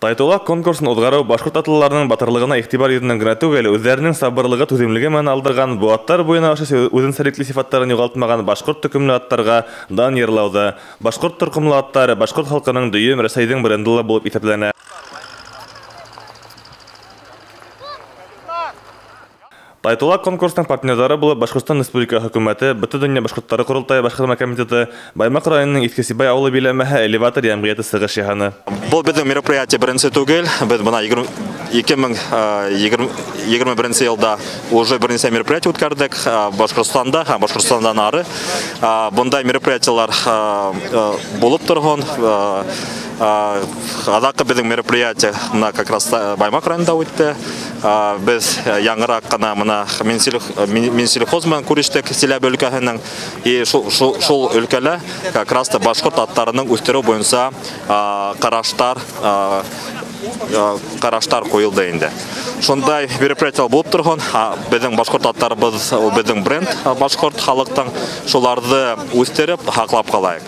Тайтулаҡ конкурсын уҙғарыу башҡорт атлыларының батырлығына иғтибар йөҙөнән генә түгел, үҙҙәренең сабырлығы, түҙемлеге менән алдырған, быуаттар буйына ошо үҙенсәлекле сифаттарын юғалтмаған башҡорт төкөмлө аттарға дан йырлауҙы. Башҡорт тоҡомло аттары башҡорт халҡының дөйөм Рәсәйҙең бренды ла булып иҫәпләнә. Тайтулаҡ конкурсының партнерҙары булып Башҡортостан Республика Хөкүмәте, Бөтә донъя башҡорттары ҡоролтайы башҡарма комитеты, Баймаҡ районының Иҫке Сибай ауылы биләмәһе Элеватор йәмғиәте сығыш яһаны. Был беҙҙең мероприятие беренсе түгел, беҙ бына 2021 йылда уже бер нисә мероприятие үткәрҙек Башҡортостанда һәм Башҡортостандан ары. Бындай мероприятиелар булып торһон. Аҙаҡҡы беҙҙең мероприятие бына как раз Баймаҡ районында үтте. Беҙ яңыраҡ ҡына бына Минсельхоз менән күрештек Силәбе өлкәһенең, и шул өлкәлә как раз башҡорт аттарының үҫтереү буйынса ҡараштар ҡуйылды инде. Шундай мероприятие булып торһон. Беҙҙең башҡорт аттарыбыҙ ул беҙҙең бренд башҡорт халыҡтың, шуларҙы үҫтереп һаҡлап ҡалайыҡ.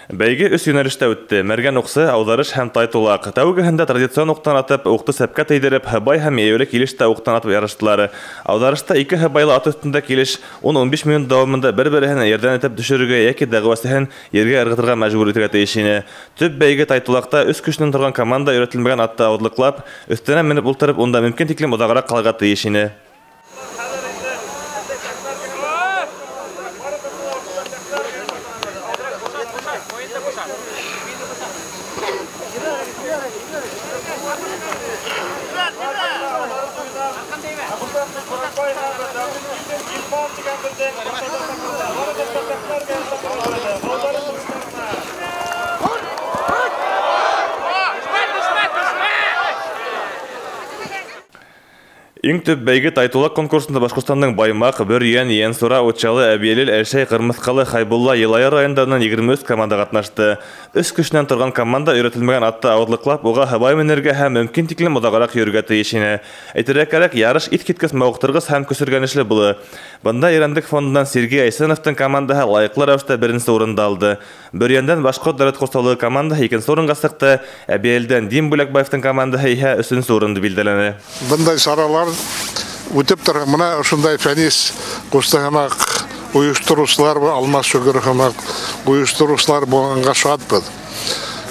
Бәйге өс йүнәлештә үтте: мәргән уҡсы, ауҙарыш һәм тайтулаҡ. Тәүгеһендә традицион уҡтан атып, уҡты сәпкә тейҙереп, һыбай һәм йәйәүле килеш тә уҡтан атып ярыштылар. Ауҙарышта ике һыбайлы ат өҫтөндә килеш 10-15 минут дауамында бер-береһен ерҙән этеп төшөрөргә йәки дәғүәсеһен ергә ырғытырға мәжбүр итергә тейеш ине. Төп бәйге тайтулаҡта өс кешенән торған команда өйрәтелмәгән атты ауыҙлыҡлап, өҫтөнә менеп ултырып, унда мөмкин тиклем оҙағыраҡ ҡалырға тейеш ине. Иң төп бәйге Тайтулаҡ конкурсында Башҡортостандың Баймаҡ, Бөрйән, Ейәнсура, Учалы, Әбйәлил, Әлшәй, Ҡырмыҫҡалы, Хәйбулла, Йылайыр райондарынан 23 команда ҡатнашты. Өс кешенән торған команда өйрәтелмәгән атты ауыҙлыҡлап, уға һыбай менергә һәм мөмкин тиклем оҙағыраҡ йөрөргә тейеш ине. Әйтергә кәрәк, ярыш иҫ киткес мауыҡтырғыс һәм көсөргәнешле булды. Бында Ирәндек фондынан Сергей Айсеновтың командаһы лайыҡлы рәүештә беренсе урынды алды. Бөрйәндән Башҡорт дәүләт ҡорсаулығы командаһы икенсе урынға сыҡты, Әбйәлилдән Дим Бүләкбаевтың командаһы иһә өсөнсө урынды билдәләне. Бындай саралар үтеп тора. Мына ошондай Фәнис ҡустыһынаҡ ойоштороусылар, Алмаз Шөгөрһынаҡ ойоштороусылар булғанға шатбыҙ.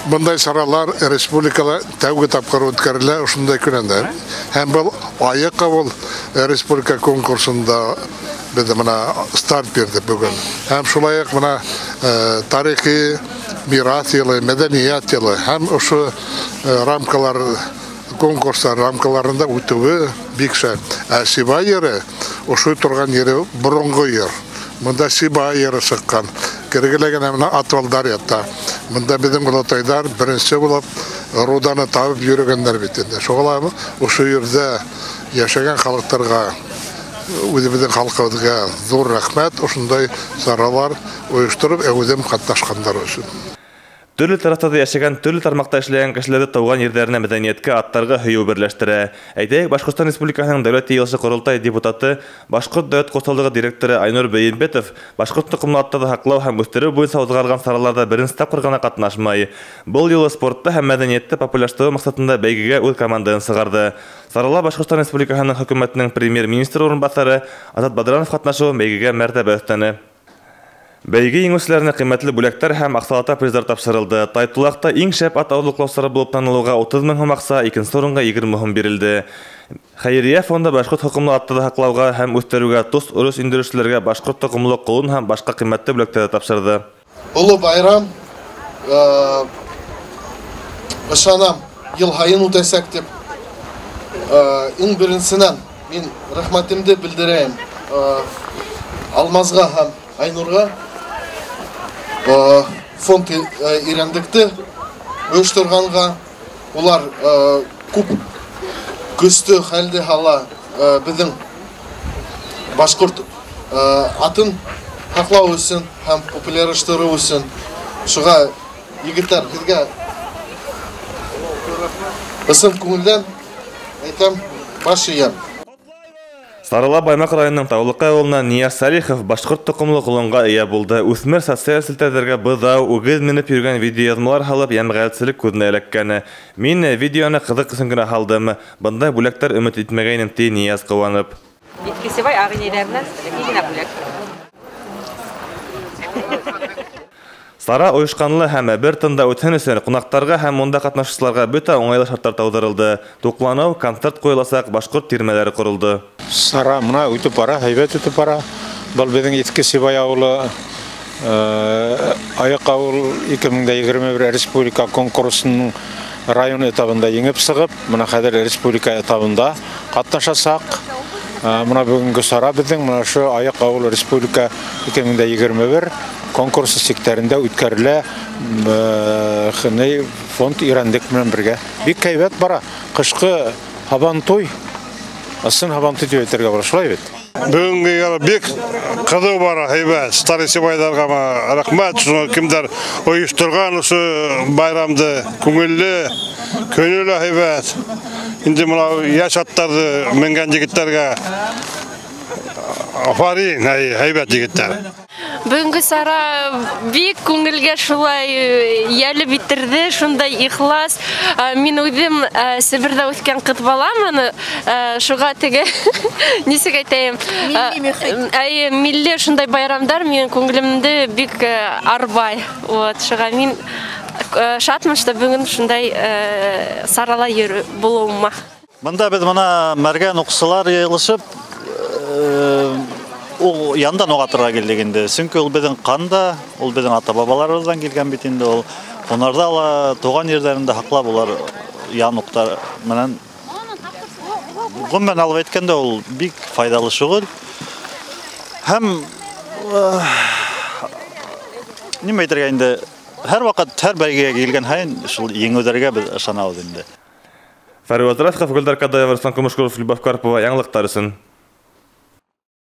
Бындай саралар республикала тәүге тапҡыр үткәрелә ошондай күләмдә. Һәм был айыҡ ул республика конкурсында беҙ мына старт бирҙек бөгөн. Һәм шулай уҡ мына тарихи мираҫ йылы, мәҙәниәт йылы һәм ошо рамкалар конкурстар рамкаларында үтеүе бик шәп. Ә Сибай ере, ошо торған ере боронғо ер. Мында Сибай ере сыҡҡан. Кергелә генә мына отвалдар ята. Мында беҙҙең олатайҙар беренсе булып руданы табып йөрөгәндәр бит инде. Шуға ла ошо ерҙә йәшәгән халыҡтарға, үҙебеҙҙең халҡыбыҙға ҙур рәхмәт, ошондай саралар ойоштороп, әүҙем ҡатнашҡандар өсөн. Төрлө тарафтарҙа йәшәгән, төрлө тармаҡта эшләгән кешеләрҙе тыуған ерҙәренә, мәҙәниәткә, аттарға һөйөү берләштерә. Әйтәйек, Башҡортостан Республикаһының Дәүләт Йыйылышы Ҡоролтай депутаты, Башҡорт дәүләт ҡорсаулығы директоры Айнур Бейембетов башҡорт тоҡомло аттарҙы һаҡлау һәм үҫтереү буйынса уҙғарылған сараларҙа беренсе тапҡыр ғына ҡатнашмай. Был юлы спортты һәм мәҙәниәтте популярлаштырыу маҡсатында бәйгегә үҙ командаһын сығарҙы. Сарала Башҡортостан Республикаһының хөкүмәтенең премьер-министры урынбаҫары Азат Бадранов ҡатнашыуы бәйгегә мәртәбә өҫтәне. Бәйге еңеүселәренә ҡиммәтле бүләктәр һәм аҡсалата приздар тапшырылды. Тайтулаҡта иң шәп ат ауыҙлыҡлаусылары булып танылыуға 30 мең һум аҡса, икенсе урынға 20 һум бирелде. Хәйриә фонды башҡорт тоҡомло аттарҙы һаҡлауға һәм үҫтереүгә тос өлөш индереүселәргә башҡорт тоҡомло ҡолон һәм башҡа ҡиммәтле бүләктәр тапшырҙы. Оло байрам, ышанам, йыл һайын үтәсәк тип. Иң беренсенән мин рәхмәтемде белдерәйем, Алмазға һәм Айнурға. Фонд Ирәндекте ойошторғанға, улар күп көстө хәлде һала беҙҙең башҡорт атын һаҡлау өсөн һәм популярлаштырыу өсөн. Шуға, егеттәр, һеҙгә ысын күңелдән әйтәм, баш эйәм. Сарала Баймаҡ районының Таулыҡай ауылынан Нияз Салихов башҡорт тоҡомло ҡолонға эйә булды. Үҫмер социаль селтәрҙәргә быҙау, үгеҙ менеп йөрөгән видеояҙмалар һалып, йәмғиәтселек күҙенә эләккәне. Мин видеоны ҡыҙыҡ өсөн генә һалдым. Бындай бүләктәр өмөт итмәгәйнем, ти Нияз ҡыуанып. Иткесебай ағинәйҙәренән генә бүләк. Сара ойошҡанлы һәм бер тында үтһен өсөн ҡунаҡтарға һәм унда ҡатнашыусыларға бөтә уңайлы шарттар тыуҙырылды. Туҡланыу, концерт ҡуйыласаҡ, башҡорт тирмәләре ҡоролдо. Сара мына үтеп бара, һәйбәт үтеп бара. Был беҙҙең Иҫке Сибай ауылы Аяҡ ауыл 2021 республика конкурсының район этабында еңеп сығып, мына хәҙер республика этабында ҡатнашасаҡ. Мына бөгөнгө сара беҙҙең мына ошо Аяҡ ауыл республика 2021 конкурсы сиктәрендә үткәрелә фонд Ирәндек менән бергә. Бик һәйбәт бара. Ҡышҡы һабантуй, ысын һабантуй тип әйтергә була, шулай бит. Бөгөнгө бик ҡыҙыу бара, һәйбәт. Старый Сибайҙарға рәхмәт, шуны кемдәр ойошторған ошо байрамды, күңелле, көнө лә һәйбәт. Инде мына йәш аттарҙы менгән егеттәргә афарин, һәйбәт егеттәр. Бөгөнгө сара бик күңелгә шулай йәлеп итерҙе, шундай ихлас. Мин үҙем Себерҙә үҫкән ҡыҙ баламын, шуға теге нисек әйтәйем, әйе, милли шундай байрамдар минең күңелемде бик арбай. Вот, шуға мин шатмын, что бөгөн шундай сарала йөрөй булыуыма. Бында беҙ мына мәргән уҡсылар йыйылышып, ул яндан уҡ атырға килдек инде. Сөнки ул беҙҙең ҡанда, ул беҙҙең ата-бабаларыбыҙҙан килгән бит инде ул. Һунарҙа ла тыуған ерҙәрендә һаҡлап улар ян уҡтар менән ғөмүмән алып әйткәндә ул бик файҙалы шөғөл. Һәм нимә әйтергә инде, һәр ваҡыт һәр бәйгегә килгән һайын шул еңеүҙәргә беҙ ышанабыҙ инде. Фәруаз Рафиҡов, Гөлдар Кадаева, Руслан Кумышкулов, Любовь Карпова, яңылыҡтар өсөн.